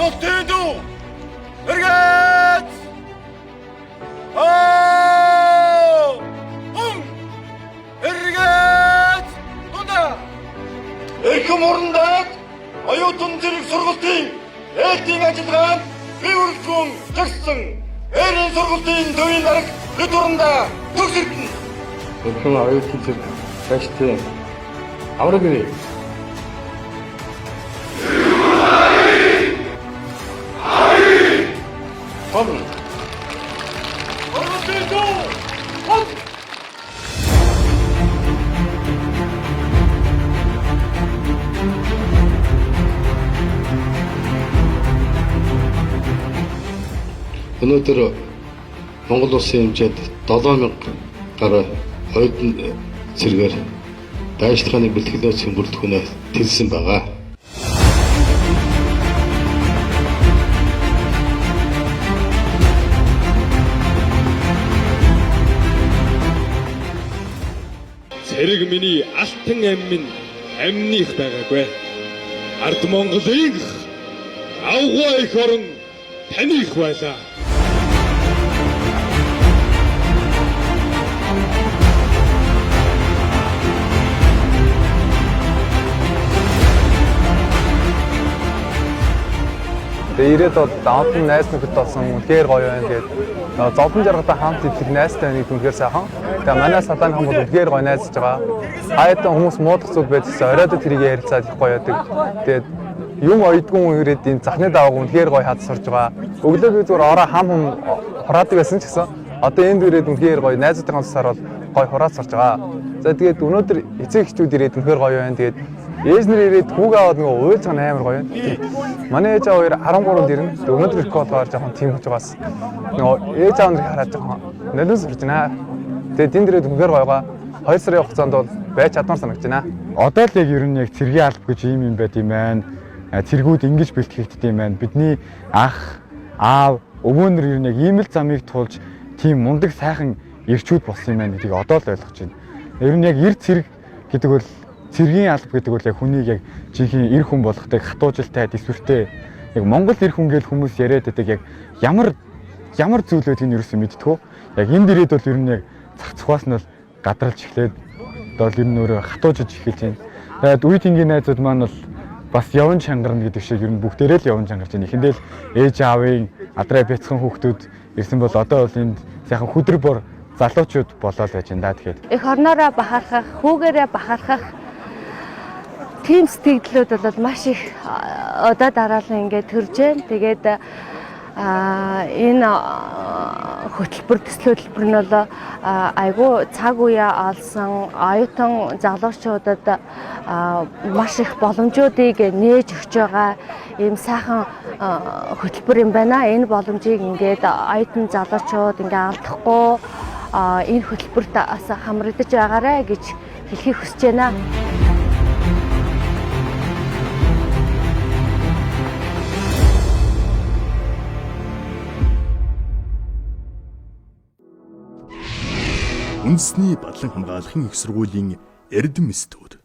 Сургалтын төв эргээд аа ум эргээд дундаа эрхэм урандад оюутан зэрэг сургалтын ээлжийн ажиллагаанд бие бүрэлдэхүүн жагссан Эрийн сургалтын төвийн дарга хэд урандаа төгс эрдэнэ. Эрхэм оюутан зэрэг цаашдын авраг гэрээ. Том. Сургалтын төв хот. Өнөөдөр Монгол улсын хэмжээнд 7000 гаруй оюутан зэргээр дайчилгааны бэлтгэл бүрэлдэхүүнээ тэлсэн байгаа. Цэрэг миний алтан ам минь амных байгаагүй. Ард Монголын авгай их орон таных байлаа. Тэгээ ирээд бол амтан найз нөхөд болсон үнэхээр гоё байна. Тэгээд зовлон жаргалаа хамт идэх найзтай байна гэдэг үнэхээр сайхан. Тэгээ манай салааныхан бол үнэхээр гоё найзж байгаа. Хаятан хүмүүс муудах зүйл байдагсан оройд тэрийг ярилцаад их гоё байдаг. Тэгээд юм оёдгүй ирээд энэ захны давааг үнэхээр гоё хад сурж байгаа. Өглөө би зүгээр ороо хам хум хураадаг байсан ч гэсэн одоо энд ирээд үнэхээр гоё найзуудын тусаар бол гоё хураад сурж байгаа. За тэгээд өнөөдөр эцэг эхчүүд ирээд үнэхээр гоё байна. Тэгээд ээж нар ирээд хүүгээ аваад нөгөө уйлж байгаа нь амар гоё байна. Манай ээж аав хоёр 13-нд ирнэ. Тэгээд өнөөдөр ирэхгүй болохоор жоохон тийм хүч байгаас. Нөгөө ээж аав нарыг хараад жоохон нулимс сурж байна. Тэгээд энд ирээд үнэхээр гоё байгаа. 2 сарын хугацаанд бол байж чадмаар санагдаж байна. Одоо л яг ер нь яг цэргийн алба гэж ийм юм байт юм байна. Цэргүүд ингэж бэлтгэгддэг юм байна. Бидний ах, аав, өвөөнөр ер нь яг ийм л замыг туулж тийм мундаг сайхан эрчүүд болсон юм байна гэдгийг одоо л ойлгож байна. Ер нь яг эр цэрэг гэдэг бол цэргийн алба гэдэг бол яг хүнийг яг жинхэнэ эр хүн болгохдаг хатуужилтай, төсвөртэй яг Монгол эр хүн гэж хүмүүс яриад байдаг яг ямар ямар зүйл байдгийг нь ерөөсөө мэдтгүү. Яг энд ирээд бол ер нь яг зах цухаас нь бол гадралж эхлээд одоо л ер нь өөрөө хатуужиж эхэлж байна. Тэгээд үе тэнгийн найзууд маань бол бас явн чангарна гэдэг шиг ер нь бүгдээрээ л явн чангарч байна. Эхэндээ л ээж аавын адраа бяцхан хүүхдүүд ирсэн бол одоо бол энд сайхан хүдэр бор залуучууд болоод байж байна да тэгэхээр. Эх орноороо бахархах, хүүгээрээ бахархах тийм сэтгэлдлүүд бол маш их одоо дараалан ингээд төрж байна. Тэгээд энэ хөтөлбөр төсөл хөтөлбөр нь бол айгүй цаг үеэ олсон оюутан залуучуудад маш их боломжуудыг нээж өгч байгаа ийм сайхан хөтөлбөр юм байна. Энэ боломжийг ингээд оюутан залуучууд ингээд алдахгүй энэ хөтөлбөрт бас хамрагдаж байгаарэ гэж хэлхийг хүсэж байна. Үндэсний бадлан хамгаалахын их сургуулийн Эрдэм студ.